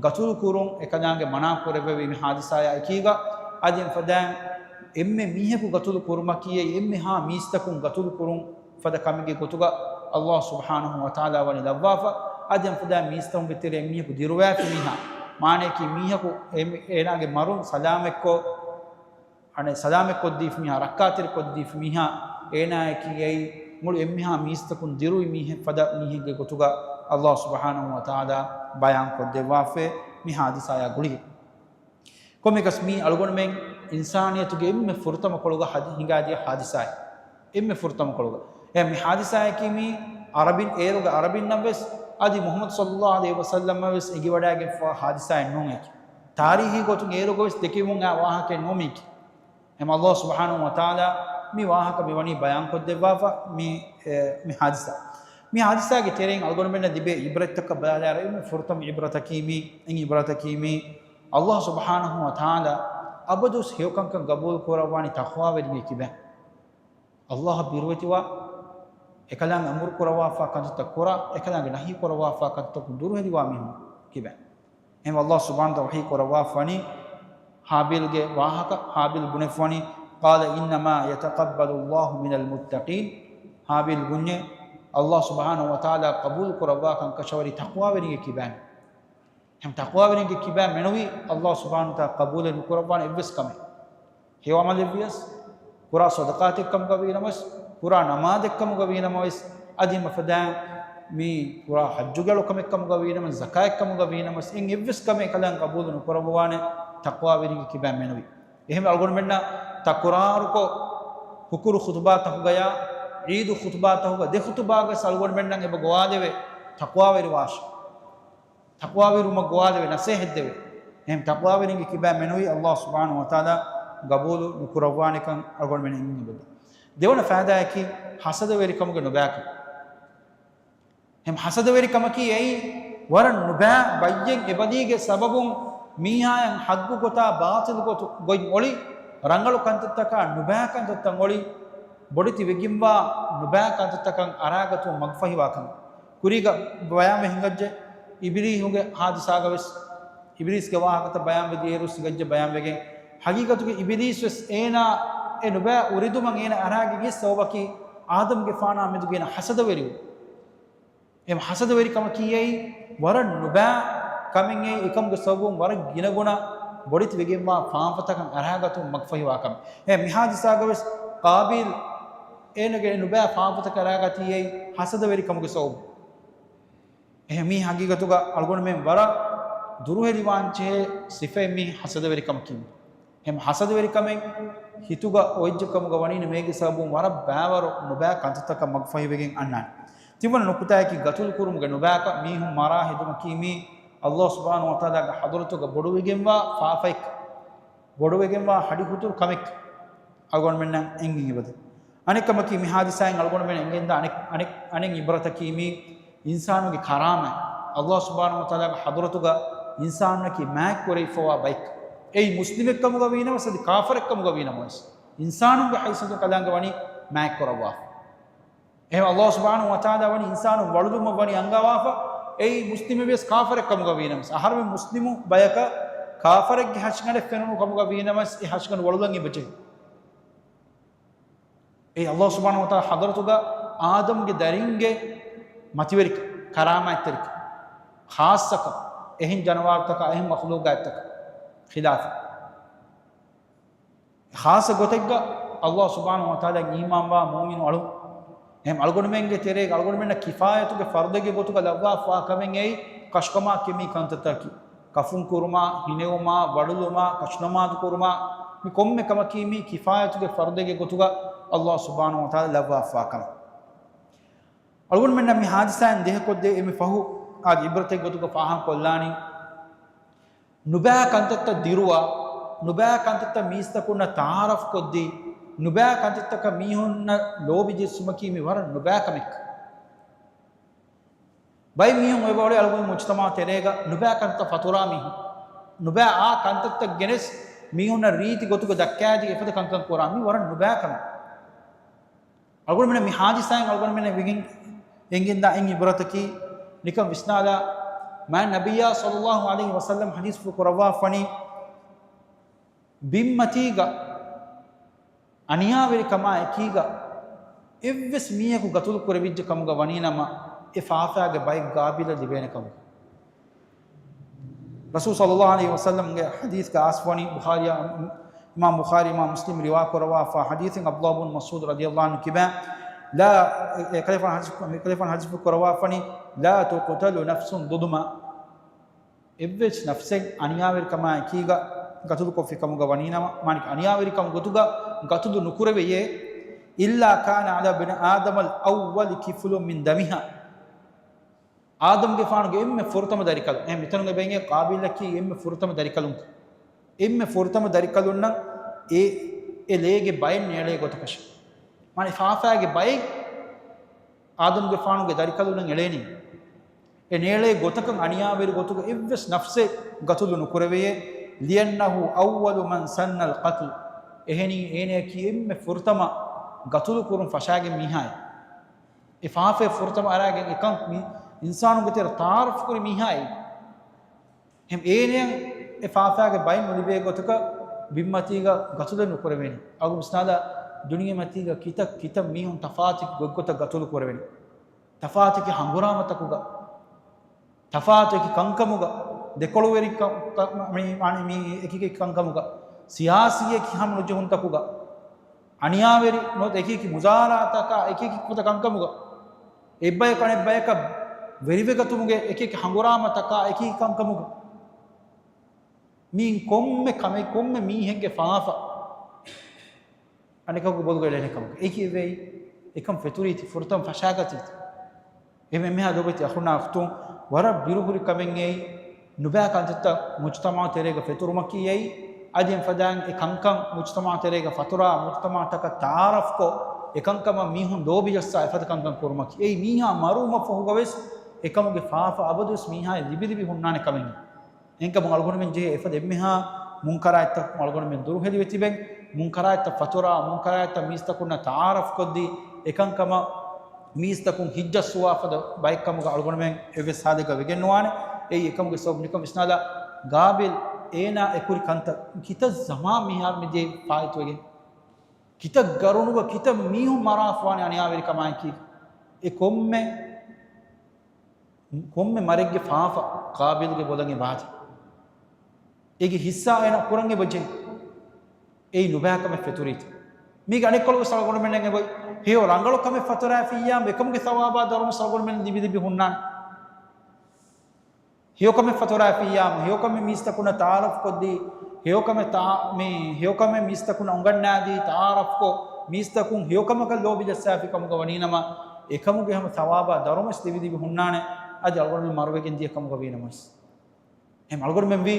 ގަތުލު ކުރުން، އެކަލާނގެ މަނާ ކުރެއްވެވީ މި ޙާދިސާޔާ އެކީގަ. އަދި އެފަދައިން އެންމެ މީހަކު ގަތުލު ކުރުމަކީ އެންމެހާ މީސްތަކުން ގަތުލު ކުރުން ފަދަ ކަމެއްގެ ގޮތުގަ ﷲ ސުބްޙާނަހޫ ވަތަޢާލާ ވަނީ ލައްވާފަ. އަދި އެފަދައިން މީސްތަކުންގެ ތެރެއިން މީހަކު ދިރުވާފި މީހާ، މާނައަކީ މީހަކު އެ-، އޭނާގެ މަރުން ސަލާމަތްކޮށް، އަނެއް ސަލާމަތްކޮށްދީފި މީހާ، ރައްކާތެރިކޮށްދީފި މީހާ، އޭނާއަކީ އެއީ މުޅި އެންމެހާ މީސްތަކުން ދިރުވި މީހެއް ފަދަ މީހެއްގެ ގޮތުގަ ﷲ ސުބްޙާނަހޫ ވަތަޢާލާ ބަޔާންކޮށްދެއްވާފައި މި ޙާދިސާޔާ ގުޅިގެން. ކޮންމެއަކަސް މީ އަޅުގަނޑުމެން އިންސާނިއްޔަތުގެ އެންމެ ފުރަތަމަ ކޮޅުގަ ހަދި-، ހިނގާދިޔަ ޙާދިސާއެއް. އެންމެ ފުރަތަމަ ކޮޅުގަ. އެ މި ޙާދިސާއަކީ މީ ޢަރަބިން އޭރުގެ ޢަރަބިންނަށް ވެސް އަދި މުޙައްމަދު ޞައްލައްލާހު ޢަލައިހި ވަސައްލަމަށް ވެސް އެނގިވަޑައިގެންފާ ޙާދިސާއެއް ނޫން އެކި. ތާރީޚީ ގޮތުން އޭރުގަ ވެސް ދެކެވުމުން އާ ވާހަކައެއް ނޫން މީކީ. އެމަ ﷲ ސުބްޙާނަހޫ ވަތަޢާލާ މި ވާހަކަ މި ވަނީ ބަޔާންކޮށްދެއްވާފަ މި، އެ، މި ޙާދިސާ. މި ޙާދިސާގެ ތެރެއިން އަޅުގަނޑުމެންނަށް ލިބޭ ޢިބްރަތްތަކަށް ބަލާލާއިރު އެންމެ ފުރަތަމަ ޢިބްރަތަކީ މީ، އެން ޢިބްރަތަކީ މީ، ﷲ ސުބްޙާނަހޫ ވަތަޢާލާ އަބަދުވެސް ހެޔޮކަންކަން ގަބޫލު ކުރައްވާނީ ތަޤްވާވެރިންގެ ކިބައިން. ﷲ އަށް ބިރުވެތިވާ، އެކަލާނގެ އަމުރު ކުރައްވާފާ ކަންތައްތައް ކުރާ، އެކަލާނގެ ނަހީ ކުރައްވާފާ ކަންތައްތަކުން ދުރުހެލިވާ މީހުން ކިބައިން. އެހެން ﷲ ސުބްޙާނަހޫ ވަތަޢާލާ ވަޙީ ކުރައްވާފަ ވަނީ، ހާބީލްގެ ވާހަކަ، ހާބީލް ބުނެފަ ވަނީ، قال إنما يتقبل الله من المتقين. ހާބީލް ބުންޏޭ، ﷲ ސުބްޙާނަހޫ ވަތަޢާލާ ޤަބޫލު ކުރައްވާ ކަންކަށަ ވަނީ ތަޤްވާވެރިންގެ ކިބައިން. އެހެން ތަޤްވާވެރިންގެ ކިބައިން މެނުވީ ﷲ ސުބްޙާނަހޫ ވަތަޢާލާ ޤަބޫލެއް ނުކުރައްވާނެ އެއްވެސް ކަމެއް. ހެޔޮ ޢަމަލެއްވިޔަސް، ކުރާ ޞަދަޤާތެއްކަމުގަ ވީނަމަވެސް، ކުރާ ނަމާދެއްކަމުގަ ވީނަމަވެސް، އަދި މަފަދައިން މި ކުރާ ޙައްޖުގެ އަޅުކަމެއްކަމުގަ ވީނަމަވެސް، ޒަކާތްކަމުގަ ވީނަމަވެސް، އެއްވެސް ކަމެއް ކަލާނގެ ޤަބޫލު ނުކުރައްވާނެ ތަޤްވާވެރިންގެ ކިބައިން މެނުވީ. އެހެން އަޅުގަނޑުމެންނަށް ތަކުރާރުކޮށް ހުކުރު ޚުޠުބާތަކުގަޔާ، ޢީދު ޚުޠުބާތަކުގަ ދެ ޚުޠުބާގަސް އަޅުގަނޑުމެންނަށް އެބަ ގޮވާލެވޭ ތަޤްވާވެރިވާށޭ. ތަޤްވާވެރިވުމަށް ގޮވާލެވޭ، ނަޞޭޙަތްދެވޭ. އެހެން ތަޤްވާވެރިންގެ ކިބައިން މެނުވީ ﷲ ސުބްޙާނަހޫ ވަތަޢާލާ ޤަބޫލު ނުކުރައްވާނެކަން އަޅުގަނޑުމެން އެނގިގެން އެބަދޭ. ދެވަނަ ފައިދާއަކީ ޙަސަދަވެރިކަމުގެ ނުބައިކަން. އެހެން ޙަސަދަވެރިކަމަކީ އެއީ ވަރަށް ނުބައި ބައްޔެއް އެބަލީގެ ސަބަބުން މީހާޔަށް ޙައްޤު ގޮތާ ބާޠިލު ގޮތު ގޮތް އޮޅި، ރަނގަޅު ކަންތައްތަކާ ނުބައި ކަންތައްތައް އޮޅި، ބޮޑެތި ވެގެންވާ ނުބައި ކަންތައްތަކަށް އަރާގަތުމަށް މަގުފަހިވާކަން. ކުރީގަ ބަޔާންވެ ހިނގައްޖެ، އިބިލީހުގެ ޙާދިސާގަވެސް، އިބިލީސްގެ ވާހަކަތައް ބަޔާންވެ ދިޔައިރު ހިނގައްޖެ ބަޔާންވެގެން، ޙަޤީޤަތުގަ އިބިލީސްވެސް އޭނާ އެ ނުބައި އުރެދުމަށް އޭނާ އަރާގެން އެ ސަބަބަކީ އާދަމްގެފާނާ މެދުގަ އޭނާ ޙަސަދަވެރިވުން. އެ ޙަސަދަވެރިކަމަކީ އެއީ ވަރަށް ނުބައި ކަމެއް އެއީ، އެކަމުގެ ސަބަބުން ވަރަށް ގިނަގުނަ ބޮޑެތި ވެގެންވާ ފާފަތަކަށް އަރާގަތުމަށް މަގުފަހިވާ ކަމެއް. އެ މި ޙާދިސާގަވެސް ޤާބީލް އޭނަގެ ނުބައި ފާފަތަކަށް އަރާގަތީ އެއީ ޙަސަދަވެރިކަމުގެ ސަބަބުން. އެހެން މީ ޙަޤީޤަތުގަ އަޅުގަނޑުމެން ވަރަށް ދުރުހެލިވާންޖެހޭ ސިފައެއް މީ ޙަސަދަވެރިކަމަކީ. އެހެން ޙަސަދަވެރިކަމެއް ހިތުގަ އޮތްޖެ ކަމުގަ ވަނީ ނަމަ އޭގެ ސަބަބުން ވަރަށް ބައިވަރު ނުބައި ކަންތައްތަކަށް މަގުފަހިވެގެން އަންނާނެ. ތިންވަނަ ނުކުތާއަކީ ގަތުލު ކުރުމުގެ ނުބައިކަން. މީހުން މަރާ ހެދުމަކީ މީ ﷲ ސުބްޙާނަހޫ ވަތަޢާލާގެ ޙަޟްރަތުގަ ބޮޑުވެގެންވާ ފާފައެއް، ބޮޑުވެގެންވާ ހަޑި ހުތުރު ކަމެއް އަޅުގަނޑުމެންނަށް އެނގިން އެބަދޭ. އަނެއް ކަމަކީ މި ޙާދިސާއިން އަޅުގަނޑުމެން އެނގެންދާ އަނެއް، އަނެއް، އަނެއް ޢިބްރަތަކީ މީ އިންސާނުގެ ކަރާމަތް. ﷲ ސުބްޙާނަހޫ ވަތަޢާލާގެ ޙަޟްރަތުގަ އިންސާނުންނަކީ މާތްކުރެވިފަވާ ބައެއް. އެއީ މުސްލިމެއްކަމުގަ ވީނަމަވެސް އަދި ކާފަރެއްކަމުގަ ވީނަމަވެސް، އިންސާނުންގެ ހައިސިއްޔަތުން ކަލާނގެ ވަނީ މާތްކުރައްވާފަ. އެހެން ﷲ ސުބްޙާނަހޫ ވަތަޢާލާ ވަނީ އިންސާނުން ވަޅުލުމަށް ވަނީ އަންގަވާފަ. އެއީ މުސްލިމެއްވިޔަސް ކާފަރެއްކަމުގަ ވީނަމަވެސް، އަހަރުމެން މުސްލިމު ބަޔަކަށް ކާފަރެއްގެ ހަށިގަނޑެއް ފެނުނު ކަމުގަ ވީނަމަވެސް އެ ހަށިގަނޑު ވަޅުލަން އެބަޖެހޭ. އެއީ ﷲ ސުބްޙާނަހޫ ވަތަޢާލާ ޙަޟްރަތުގަ އާދަމްގެ ދަރިންގެ މަތިވެރިކަން، ކަރާމާތްތެރިކަން. ޚާއްޞަކަން، އެހެން ޖަނަވާރުތަކާ، އެހެން މަޚްލޫގާތްތަކަށް ޚިލާފަށް. ޚާއްޞަ ގޮތެއްގަ ﷲ ސުބްޙާނަހޫ ވަތަޢާލާ އީމާންވާ މުއުމިނު އަޅު، އެހެން އަޅުގަނޑުމެންގެ ތެރޭގަ އަޅުގަނޑުމެންނަށް ކިފާޔަތުގެ ފަރުދެއްގެ ގޮތުގަ ލައްވާފާ ކަމެއް އެއީ، ކަށުކަމާ ކެމީ ކަންތައްތަކީ، ކަފުން ކުރުމާ، ހިނެވުމާ، ވަޑުލުމާ، ކަށުނަމާދު ކުރުމާ، މި ކޮންމެ ކަމަކީ މީ ކިފާޔަތުގެ ފަރުދެއްގެ ގޮތުގަ ﷲ ސުބްޙާނަހޫ ވަތަޢާލާ ލައްވާފާ ކަމެއް. އަޅުގަނޑުމެންނަށް މި ޙާދިސާއިން ދޭހަކޮށްދޭ އެންމެ ފަހު އާދެ ޢިބްރަތެއް ގޮތުގަ ފާހަގަކޮށްލާނީ، ނުބައި ކަންތައްތައް ދިރުވާ، ނުބައި ކަންތައްތައް މީސްތަކުންނަށް ތަޢާރަފް ކޮށްދީ، ނުބައި ކަންތައްތަކަށް މީހުންނަށް ލޯބި ޖެއްސުމަކީ މި ވަރަށް ނުބައި ކަމެއް. ބައެއް މީހުން އޮތް ބައޮޅެ އަޅުގަނޑު މުޖްތަމަޢު ތެރޭގަ ނުބައި ކަންތައް ފަތުރާ މީހުން، ނުބައި އާ ކަންތައްތައް ގެނެސް މީހުންނަށް ރީތި ގޮތުގަ ދައްކާދީ އެފަދަ ކަންކަން ކުރާ، މި ވަރަށް ނުބައި ކަމެއް. އަޅުގަނޑުމެން މި ޙާދިސާއިން އަޅުގަނޑުމެން ވެގެން އެނގެންދާ އެއް ޢިބްރަތަކީ، ނިކަން ވިސްނާލާ، މާތް ނަބިއްޔާ ޞައްލައްލާހު ޢަލައިހި ވަސައްލަމް ޙަދީޘްފުޅު ކުރައްވާފަނީ، ބިންމަތީގަ އަނިޔާވެރިކަމާ އެކީގަ އެއްވެސް މީހަކު ގަތުލު ކުރެވިއްޖެ ކަމުގަ ވަނީނަމަ، އެ ފާފާގެ ބައެއް ގާބިލަށް ލިބޭނެ ކަމުގަ. ރަސޫލު ޞައްލައްލާހު ޢަލައިހި ވަސައްލަމްގެ ޙަދީޘްގަ އައިސްފަނީ، ބުޚާރީ، އިމާމް ބުޚާރީ، އިމާމް މުސްލިމް ރިވާ ކުރައްވާފާ ޙަދީޘެއް، ޢަބްދުﷲ ބުން މަސްޢޫދު ރަޟިޔަﷲ ޢަންހު ކިބައިން، ލާ، އެކަލޭގެފާނު ޙަދީޘް، އެކަލޭގެފާނު ޙަދީޘް ކުރައްވާފަނީ، ލާ ތުޤްތަލު ނަފްސުން ޡުލުމާ. އެއްވެސް ނަފްސެއް އަނިޔާވެރިކަމާ އެކީގަ ގަތުލުކޮށްފި ކަމުގަ ވަނީނަމަ، މާނައަކީ އަނިޔާވެރިކަމު ގޮތުގަ ގަތުލު ނުކުރެވެޔޭ، އިއްލާ ކާނަ ޢަލާ ބަނީ އާދަމަ އަލްއައްވަލި ކިފުލުން މިން ދަމިހާ. އާދަމްގެފާނުގެ އެންމެ ފުރަތަމަ ދަރިކަލުން. އެހެން މިތަނުގެ ބެނގޭ ޤާބީލަކީ އެންމެ ފުރަތަމަ ދަރިކަލުން. އެންމެ ފުރަތަމަ ދަރިކަލުންނަށް އެ، އެ ލޭގެ ބައެއް ނޭޅޭ ގޮތަކަށް. މާނަ ފާފާގެ ބައެއް އާދަމްގެފާނުގެ ދަރިކަލުންނަށް އެޅޭނީ. އެ ނޭޅޭ ގޮތަކަށް އަނިޔާވެރި ގޮތުގަ އެއްވެސް ނަފްސެއް ގަތުލު ނުކުރެވެޔޭ. ލިއަންނަހު އައްވަލު މަން ސަންނަ އަލްޤަތްލަ. އެހެނީ އޭނަޔަކީ އެންމެ ފުރަތަމަ ގަތުލު ކުރުން ފަށާގެން މީހާއެއް. އެ ފާފައެއް ފުރަތަމަ އަރާގެން އެކަން މި އިންސާނުންގެ ތެރެ ތަޢާރަފް ކުރި މީހާއެއް. އެހެން އޭނަޔަށް އެ ފާފާގެ ބައެއް ނުލިބޭ ގޮތަކަށް ބިންމަތީގަ ގަތުލެއް ނުކުރެވޭނެ. އަޅުގަނޑު ވިސްނާލާ، ދުނިޔެމަތީގަ ކިތައް ކިތައް މީހުން ތަފާތު ގޮތްގޮތަށް ގަތުލު ކުރެވެނީ. ތަފާތު އެކި ހަނގުރާމަތަކުގަ، ތަފާތު އެކި ކަންކަމުގަ، ދެކޮޅުވެރިކަން، މި، މި، މި އެކި އެކި ކަންކަމުގަ، ސިޔާސީ އެކި ހަމަނުޖެހުންތަކުގަ، އަނިޔާވެރި ނުވަތަ އެކި އެކި މުޒާރާތަކާ އެކި އެކި ފަދަ ކަންކަމުގަ، އެއްބަޔަކު އަނެއްބަޔަކަށް ވެރިވެގަތުމުގެ އެކި އެކި ހަނގުރާމަތަކާ އެކި އެކި ކަންކަމުގަ، މިއިން ކޮންމެ ކަމެއް، ކޮންމެ މީހެއްގެ ފާފަ އަނެކަކު ބޮލުގަ އެޅޭނެ ކަމަކަށް. އެކި އެއްވެއި، އެކަން ފެތުރީތި، ފުރަތަމަ ފަށާގަތީތި. އެހެން އެންމެހާ ލޯބިވެތި އަޚުންނާ އުޚްތުން، ވަރަށް ބިރުހުރި ކަމެއް އެއީ، ނުބައި ކަންތައްތައް މުޖްތަމަޢު ތެރޭގަ ފެތުރުމަކީ އެއީ، އަދި އެފަދައިން އެ ކަންކަން މުޖްތަމަޢު ތެރޭގަ ފަތުރާ، މުޖްތަމަޢުތަކަށް ތަޢާރަފްކޮށް، އެކަންކަމަށް މީހުން ލޯބިޖައްސާ އެފަދަ ކަންކަން ކުރުމަކީ އެއީ، މީހާ މަރުވުމަށްފަހުގަވެސް އެކަމުގެ ފާފަ އަބަދުވެސް މީހާއަށް ލިބިލިބި ހުންނާނެ ކަމެއް. އެހެންކަމުން އަޅުގަނޑުމެން ޖެހޭ އެފަދަ އެންމެހާ މުންކަރާތްތައް އަޅުގަނޑުމެން ދުރުހެލިވެ ތިބެން، މުންކަރާތްތައް ފަތުރާ، މުންކަރާތްތައް މީސްތަކުންނަށް ތަޢާރަފްކޮށްދީ، އެކަންކަމަށް މީސްތަކުން ހިތްޖައްސުވާ ފަދަ ބައެއްކަމުގަ އަޅުގަނޑުމެން އެއްވެސް ހާލެއްގަ ވެގެން ނުވާނެ. އެއީ އެކަމުގެ ސަބަބު ނިކަން ވިސްނާލާ، ގާބިލް އޭނާ އެކުރި ކަންތައް ކިތައް ޒަމާން މިހާރު މިދިޔައީ ފާއިތުވެގެން. ކިތައް ގަރުނުގަ ކިތައް މީހުން މަރާފަވާނެ އަނިޔާވެރިކަމާއެކީ. އެ ކޮންމެ ކޮންމެ މަރެއްގެ ފާފަ ޤާބިލްގެ ބޮލަށް އެބަ އާދޭ. އޭގެ ހިއްސާ އޭނަ ކުރަން އެބަޖެހޭ. އެއީ ނުބައި ކަމެއް ފެތުރީތަ؟ މީގެ އަނެއްކޮޅު ވެސް އަޅުގަނޑުމެންނަށް އެބައޮތް. ހެޔޮ ރަނގަޅު ކަމެއް ފަތުރާފިއްޔާ، އެކަމުގެ ޘަވާބާ ދަރުމަ އަޅުގަނޑުމެން ލިބި ލިބި ހުންނާނެ. ހެޔޮކަމެއް ފަތުރާފިއްޔާމު، ހެޔޮކަމެއް މީސްތަކުންނަށް ތަޢާރަފްކޮށްދީ، ހެޔޮކަމެއް ތާ-، މި ހެޔޮކަމެއް މީސްތަކުންނަށް އުނގަންނާދީ، ތަޢާރަފްކޮށް، މީސްތަކުން ހެޔޮކަމަކަށް ލޯބިޖައްސާފި ކަމުގަ ވަނީނަމަ، އެކަމުގެ ހަމަ ޘަވާބާ ދަރުމަވެސް ލިބިލިބި ހުންނާނެ، އަދި އަޅުގަނޑުމެން މަރުވެގެން ދިޔަ ކަމުގަ ވީނަމަވެސް. އެހެން އަޅުގަނޑުމެން ވީ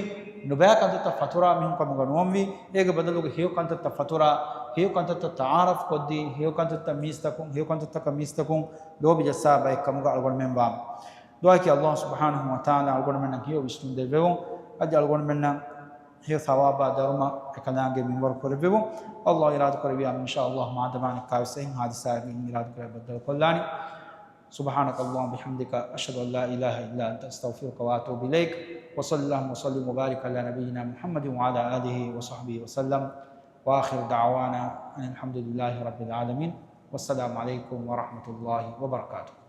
ނުބައި ކަންތައްތައް ފަތުރާ މީހުން ކަމުގަ ނުވަންވީ، އޭގެ ބަދަލުގަ ހެޔޮ ކަންތައްތައް ފަތުރާ، ހެޔޮ ކަންތައްތައް ތަޢާރަފްކޮށްދީ، ހެޔޮ ކަންތައްތައް މީސްތަކުން، ހެޔޮ ކަންތައްތަކަށް މީސްތަކުން ލޯބިޖައްސާ ބައެއް ކަމުގަ އަޅުގަނޑުމެން ވާން. ދުޢާއަކީ ﷲ ސުބްޙާނަހޫ ވަތަޢާލާ އަޅުގަނޑުމެންނަށް ހެޔޮ ވިސްނުން ދެއްވެވުން، އަދި އަޅުގަނޑުމެންނަށް ހެޔޮ ޘަވާބާ ދަރުމަ އެކަލާނގެ މިންވަރު ކުރެއްވެވުން. ﷲ އިރާދަކުރެއްވިއްޔާ، އިންޝާﷲ މާދަމާ އަނެއްކާވެސް އެހެން ޙާދިސާއެއް އިރާދަކުރެއްވިއްޔާ ބައްދަލުކޮށްލާނީ. سبحانك اللهم وبحمدك، أشهد أن لا إله إلا أنت، أستغفرك وأتوب إليك. وصلى اللهم وسلم وبارك على نبينا محمد وعلى آله وصحبه وسلم. وآخر دعوانا أن الحمد لله رب العالمين. والسلام عليكم ورحمة الله وبركاته.